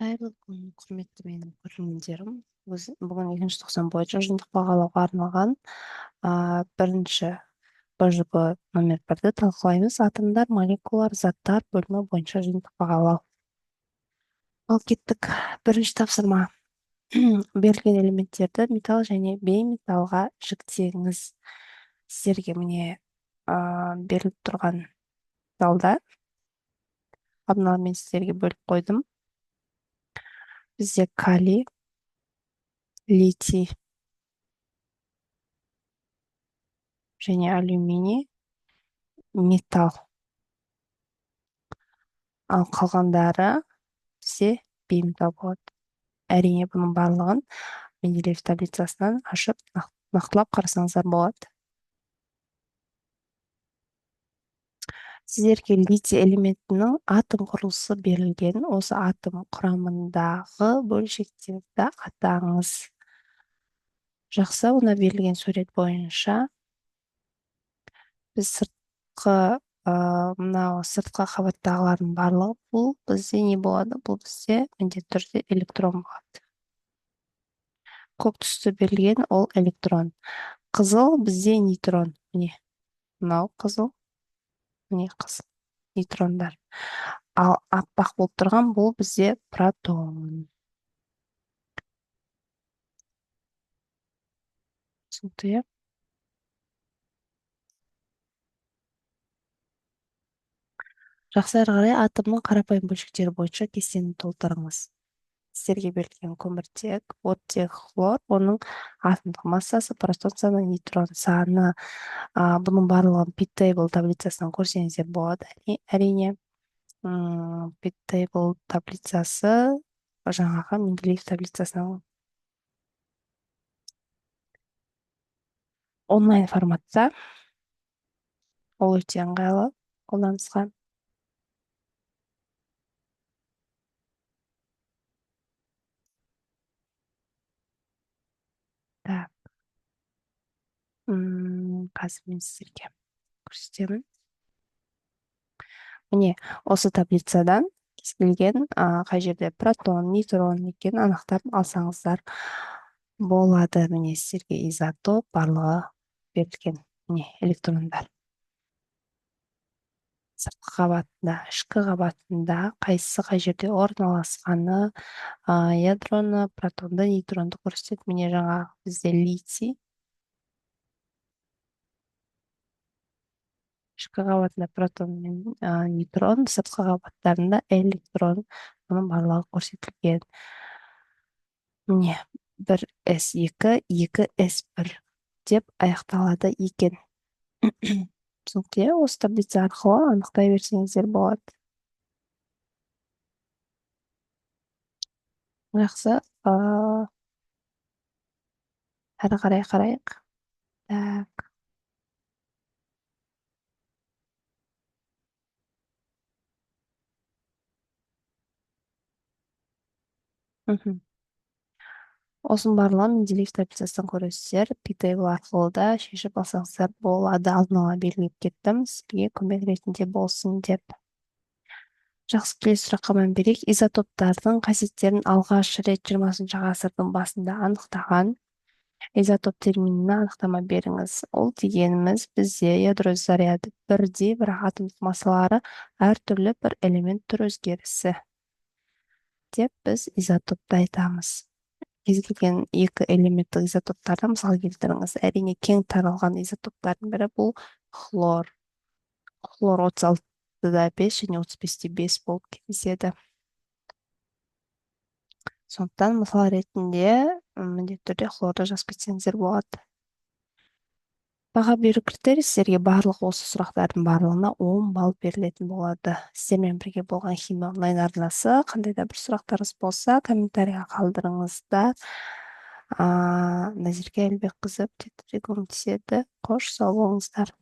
Қайырлы күн, құрметті менің көрермендерім. Бүгін екінші тоқсан бойынша жиынтық бағалауға арналған бірінші БЖБ номер 1-ді талқылаймыз. Атомдар, молекулалар, заттар бөлімі бойынша жиынтық бағалау. Ал кеттік. Бірінші тапсырма. Берілген элементтерді металл және бейметаллға жіктеңіз. Сіздерге міне беріліп тұрған металлдар. Алдын ала мен сіздерге бөліп қойдым. Бізде калий, литий және алюминий металл. Ал қалғандары бізде бейметалл болады. Әрине, бұның барлығын Менделеев таблицасынан ашып нақтылап қарасаңыздар болады. Сіздерге литий элементінің атом құрылысы берілген. Осы атом құрамындағы бөлшектерді атаңыз. Жақсы, онда берілген сурет бойынша біз мынау сыртқы қабаттағылардың барлығы бұл бізде не болады? Бұл бізде міндетті түрде электрон болады. Көк түсті берілген ол электрон. Қызыл бізде нейтрон. Міне, мынау қызыл. Міне қызыл нейтрондар. Ал аппақ болып тұрған бұл бізде протон. Түсінікті, иә? Жақсы, әрі қарай атомның қарапайым бөлшектері бойынша кестені толтырыңыз. Сіздерге берілген көміртек, оттек, хлор, оның атомдық массасы, протон саны, нейтрон саны. Бұның барлығын P-table таблицасынан көрсеңіздер болады. Әрине, P-table таблицасы жаңағы Менделеев таблицасынан онлайн форматта. Ол өте ыңғайлы қолданысқа. Так. Қазір мен сіздерге көрсетемін. Міне, осы таблицадан кез келген, қай жерде протон, нейтрон екенін анықтап алсаңыздар болады. Міне, сіздерге изотоп барлығы берілген. Міне, электрондар. Сыртқы қабатында, ішкі қабатында қайсысы қай жерде орналасқаны, ядроны, протонды, нейтронды көрсетеді. Міне, жаңағы бізде литий. Ішкі қабатында протон мен нейтрон, сыртқы қабаттарында электрон, бұның барлығы көрсетілген. Міне, бір эс екі, екі эс бір деп аяқталады екен. Түсінікті, иә? Осы таблица арқылы анықтай берсеңіздер болады. Жақсы, әрі қарай қарайық. Так. Осының барлығын Менделеев таблицасынан көресіздер. P-table арқылы да шешіп алсаңыздар болады. Алдын ала белгілеп кеттім, сізге көмек ретінде болсын деп. Жақсы, келесі сұраққа мән берейік. Изотоптардың қасиеттерін алғаш рет жиырмасыншы ғасырдың басында анықтаған. Изотоп терминіне анықтама беріңіз. Ол дегеніміз бізде ядро заряды бірдей, бірақ атомдық массалары әртүрлі бір элемент түр өзгерісі деп біз изотопты айтамыз. Кез келген екі элементтік изотоптарды мысал келтіріңіз. Әрине, кең таралған изотоптардың бірі бұл хлор. Хлор отыз алтыда бес және отыз бесте бес болып кездеседі. Сондықтан мысал ретінде міндетті түрде хлорды жазып кетсеңіздер болады. Баға беру критерийі сіздерге барлық осы сұрақтардың барлығына 10 балл берілетін болады. Сіздермен бірге болған Химия онлайн арнасы. Қандай да бір сұрақтарыңыз болса, комментарийға қалдырыңыздар. Назерке Әлібекқызы көмектеседі. Қош, сау болыңыздар.